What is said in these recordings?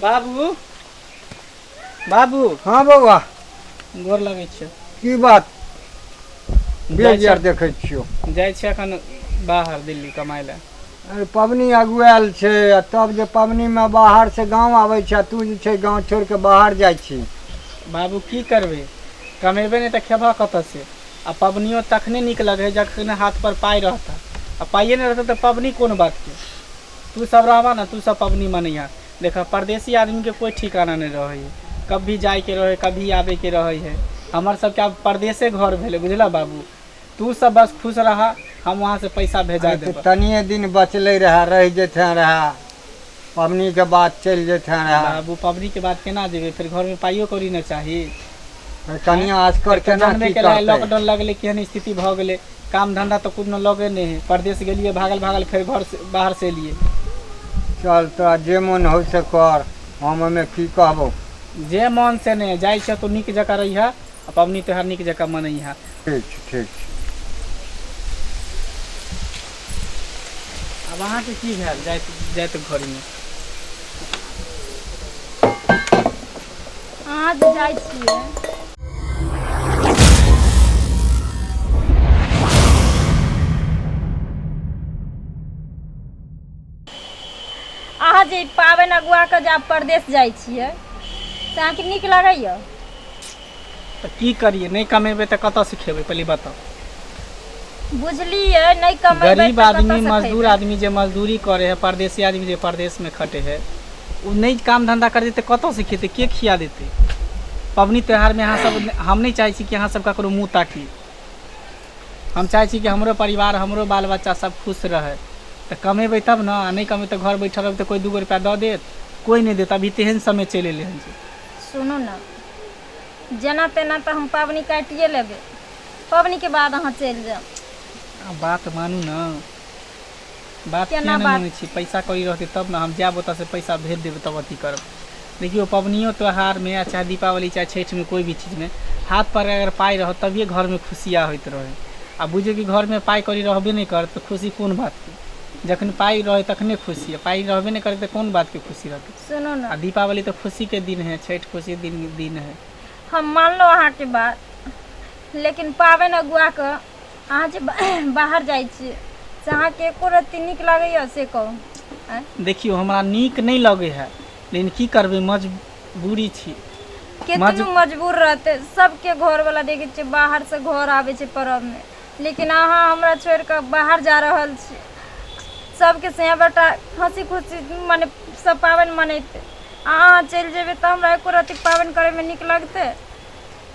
बाबू, बाबू। हाँ बौआ। गोर लगै छियौ। की बात? जाइ बेर छियै। देखै छियौ। जाइ छियै एखन बाहर दिल्ली कमाइ लए। अरे, पबनी अगुआयल छै आ तब जे पबनीमे बाहरसँ गाँव आबै छै आ तू जे छै गाँव छोड़ि कऽ बाहर जाइ छी। बाबू, की करबै? कमेबै नहि तऽ खेबह कतऽसँ? आ पबनियो तखने नीक लगै है जखन हाथ पर पाइ रहतह, आ पाइए नहि रहतै तऽ पबनी कोन बातके? तू सब रहबह ने, तू सब पबनी मनैहऽ। देखऽ, परदेसी आदमीके कोइ ठिकाना नहि रहै है, कभी जाइके रहै, कभी आबैके रहै है। हमर सबके आब परदेसे घर भेलै, बुझलऽ बाबू? तू सब बस खुश रह, हम वहाँ से पैसा भेजा अरे तऽ देबह। तनिए दिन बचलै रहए, रहि जेतै रहए, पबनीके बाद चलि जेतै रहए। बाबू, पबनीके बाद केना जेबै? फेर घरमे पाइयो कौड़ी ने चाही। कनिया असगर एक तऽ केना जानबे की केलऽ, करतै? लॉकडाउन लगलै, केहन स्थिति भऽ गेलै। काम धंधा तऽ कोनो लगे नहि है। परदेश गेलियै भागल भागल, फेर घर से बाहर से एलियै। चल, तोरा जे मोन हौ से कर, हम ओहिमे की कहबौ। जे मन से नहि जाइ छै, तू नीक जकाँ रहिहऽ आ पबनी त्योहार नीक जकाँ मनैहऽ। ठीक छै, ठीक छै। आब अहाँके की भेल जाइत जाइत घरमे? अहाँ जे जाइ छियै, अहाँ जे ई पाबनि अगुआ कऽ जे आब परदेश जाइ छियै, से अहाँके नीक लागैए? तऽ की करियै? नहि कमेबै तऽ कतऽसँ खेबै? पहिले बताउ। बुझलियै, नहि कमेबै गरीब तऽ आदमी, कतऽसँ मजदूर खेबै? आदमी जे मजदूरी करे है, परदेसी आदमी जे परदेशमे खटे है, ओ नहि काम धंधा करतै तऽ कतऽसँ खेतै? के खिया देतै? पबनी त्योहारमे अहाँ सब, हम नहि चाहै छी कि अहाँ सब ककरो मुँह ताकी। हम चाहै छी कि हमरो परिवार, हमरो बाल बच्चा सब खुश रहै। तऽ कमेबै तब ने, आ नहि कमेबै तऽ घर बैठल रहबै तऽ कोइ दूगो रुपैआ दऽ देत? कोइ नहि देत। अभी तेहन समय चलि एलै हन जे सुनू ने, जेना तेना तऽ हम पाबनि काटिए लेबै, पबनीके बाद अहाँ चलि जाउ। आ बात मानू ने, बात किया केना नहि बात? मानै छी? पैसा कौड़ी रहतै तब ने। हम जायब, ओतऽसँ पैसा भेज देबै, तब अथी करब। देखियौ, पबनियो त्योहारमे, आ चाहे दीपावली, चाहे छठिमे, कोइ भी चीजमे हाथ पर अगर पाइ रहत तभिए घरमे खुशिया होइत रहै। आ बुझियौ कि घरमे पाइ कौड़ी रहबे नहि करत तऽ खुशी कोन बातके? जखन पाइ रहै तखने खुशी, आ पाइ रहबे नहि करतै तऽ कोन बातके खुशी रहतै? सुनू ने। आ दीपावली तऽ खुशीके दिन है, छठि खुशी दिन दिन है। हम मानलहुँ अहाँके बात, लेकिन पाबनि अगुआ कऽ अहाँ जे बाहर जाइ छियै से अहाँके एको रत्ती नीक लागैए, से कहू? आँय? देखियौ, हमरा नीक नहि लगै है, लेकिन की करबै, मजबूरी छी। केतनो मजबूर रहतै, सबके घरवला देखै छियै बाहरसँ घर आबै छै पर्वमे, लेकिन अहाँ हमरा छोड़ि कऽ बाहर जा रहल छी। सबके सैया बेटा हँसी खुशी मने सब पाबनि मनेतै, आ अहाँ चलि जेबै तऽ हमरा एको रत्ती पाबनि करैमे नीक लगतै?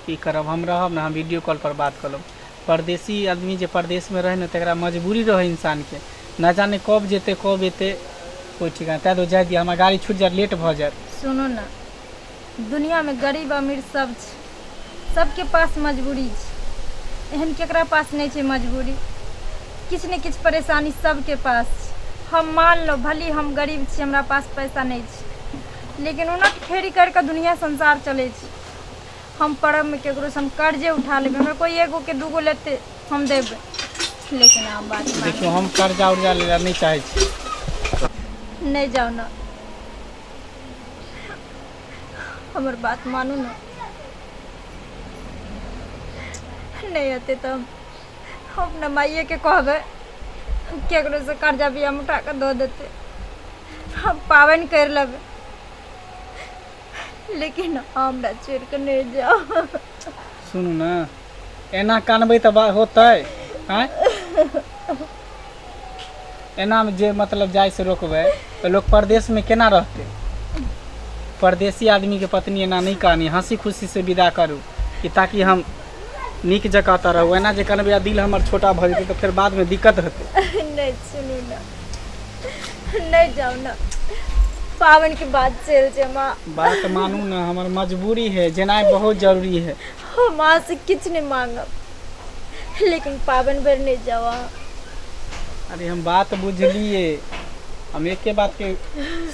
की करब, हम रहब ने, हम वीडियो कॉल पर बात कऽ लेब। परदेसी आदमी जे परदेशमे रहै ने, तकरा मजबूरी रहै इंसानके। न जाने कब जेतै, कब एतै, कोइ ठिकाना। ताहि दुआरे जाय दिअ, हमरा गाड़ी छूटि जायत, लेट भऽ जायत। सुनू ने, दुनियामे गरीब अमीर सब छै, सबके पास मजबूरी छै। एहन केकरा पास नहि छै मजबूरी? किछु ने किछु परेशानी सबके पास छै। हम मानलहुँ, भले हम गरीब छी, हमरा पास पैसा नहि छै, लेकिन उनट फेरी करि कऽ दुनिया संसार चलै छै। हम पर्वमे ककरोसँ हम कर्जे उठा लेबै, हमरा कोइ एगोके दूगो लेतै, हम देबै, लेकिन अहाँ बात मानू। देखियौ, हम कर्जा उर्जा लै लए नहि चाहै छी। नहि जाउ ने, हमर बात मानू ने। नहि हेतै तऽ हम अपना माइएके कहबै, केकरोसँ कर्जा भी हम उठा कऽ दऽ देतै, हम पाबनि करि लेबै, लेकिन हमरा छोड़ि कऽ नहि जाउ। सुनू ने, एना कानबै तऽ होतै? आँय, एनामे जे मतलब जाइसँ रोकबै तऽ लोक परदेशमे केना रहतै? परदेसी आदमीके पत्नी एना नहि कानी। हँसी खुशीसँ विदा करू कि ताकि हम नीक जकाँ तऽ रहू। एना जे कनबै आ दिल हमर छोटा भऽ जेतै तऽ फेर बादमे दिक्कत हेतै। नहि, सुनू ने, नहि जाउ ने, पाबनिके बाद चलि जायब अहाँ। बात मानू ने, हमर मजबूरी है, जेनाइ बहुत जरूरी है। हम अहाँसँ किछु नहि मांगब, लेकिन पाबनि भरि नहि जाउ अहाँ। अरे, हम बात बुझलिए। हम एके बातके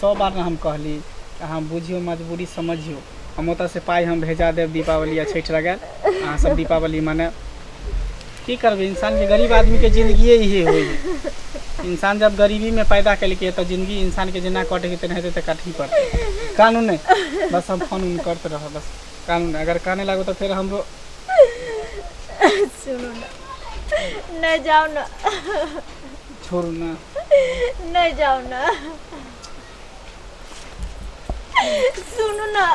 सौ बार ने हम कहली, अहाँ बुझियौ, मजबूरी समझियौ। हम ओतऽसँ पाइ हम भेजा देब दीपावली आ छठि लगायल, अहाँ सब दीपावली मनायब। की करबै, इंसानके, गरीब आदमीके जिंदगिए इहे होइ है। इंसान जब गरीबी में पैदा केलकै तऽ जिंदगी इंसान के जेना कटे के तेनाहिते तऽ कटही पड़तै। कानू नहि, बस हम फोन उन करते रहब, बस कानू नहि। अगर काने लागू तऽ फेर हमरो सुनू ना, नहीं जाओ ना। छोड़ू ना। नहीं जाओ ना, सुनू ना।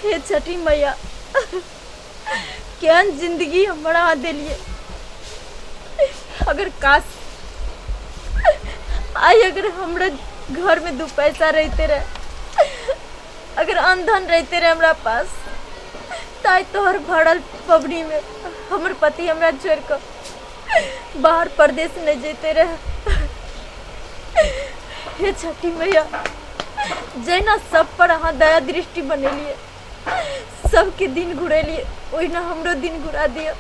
हे छठी मैया, केहन जिंदगी हमरा अहाँ देलियै। अगर काश आइ अगर हमरा घर में दू पैसा रहते रहे, अगर अनधन रहते रहे हमरा पास, तऽ आइ तोहर भरल पबनी में हमर पति हमरा छोड़ कऽ बाहर परदेश नहीं जैते रहे। हे छठी मैया, जहिना सब पर अहाँ दया दृष्टि बनेलियै, सबके दिन घुरेलियै, ओहिना हमरो दिन घुरा दिअ।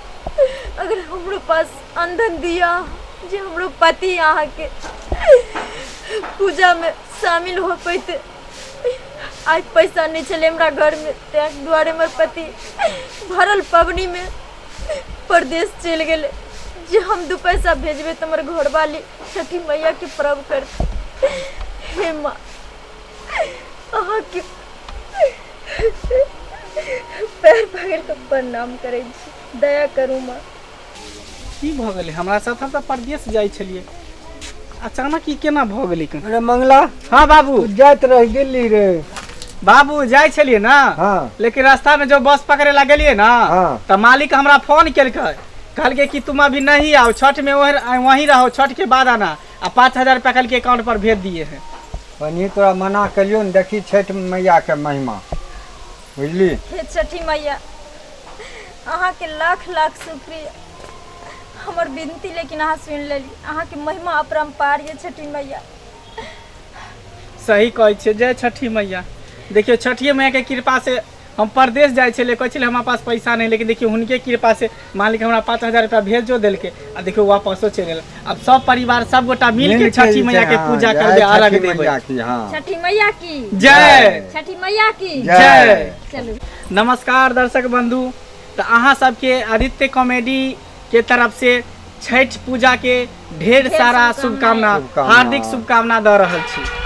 अगर हमरो पास अनधन दिया जे हमरो पति अहाँके पूजा में शामिल हो पैते। आइ पैसा नहीं छलै हमरा घर में, ताहि दुआरे हमर पति भरल पबनी में परदेश चलि गेलै। जे हम दू पैसा भेजबै तऽ हमर घरवाली छठी मैया के पर्व करतै। हे माँ, अहाँके पैर पकड़ि कऽ प्रणाम करै छी, दया करू माँ। की भऽ गेलै हमरा साथ? हम तऽ परदेश जाइ छलियै, अचानक ई केना भऽ गेलै? अरे मंगला। हाँ बाबू। तू जाइत रही दिल्ली रे? बाबू, जाइ छलियै ना। लेकिन रास्ता में जो बस पकड़े ला गेलियै ना, तऽ मालिक हमरा फोन केलकै, कहलकै कि तुम अभी नहीं आओ छठ में, वहीं रहो, छठ के बाद आना। आ 5000 रुपया कहलकै अकाउंट पर भेज दिए हैं। पनी तोरा मना कलियो ने, देखी छठि मैया के महिमा, बुझली? हे छठी मैया, अहाँके लाख लाख शुक्रिया, हमर विनती लेकिन अहाँ सुनि लेली। अहाँके महिमा अपरम्पार ये छठी मैया। सही कहै छियै, जय छठी मैया। देखियौ, छठिए मैया के कृपा से हम परदेश जाइ छलियै, कहै छलियै हमरा पास पैसा नहि, लेकिन देखियौ हुनके कृपा से मालिक हमरा 5000 रुपया भेजो देलकै आ देखियौ वापसो चलि एल। आब सब परिवार सब गोटा मिल के छठी मैया के पूजा करबै, अर्घ देबै। छठी मैया की जय! छठी मैया की जय! चलू। नमस्कार दर्शक बंधु, तऽ अहाँ सबके आदित्य कॉमेडी के तरफ से छठि पूजा के ढेर सारा शुभकामना, शुभकामना। हार्दिक शुभकामना दऽ रहल छी।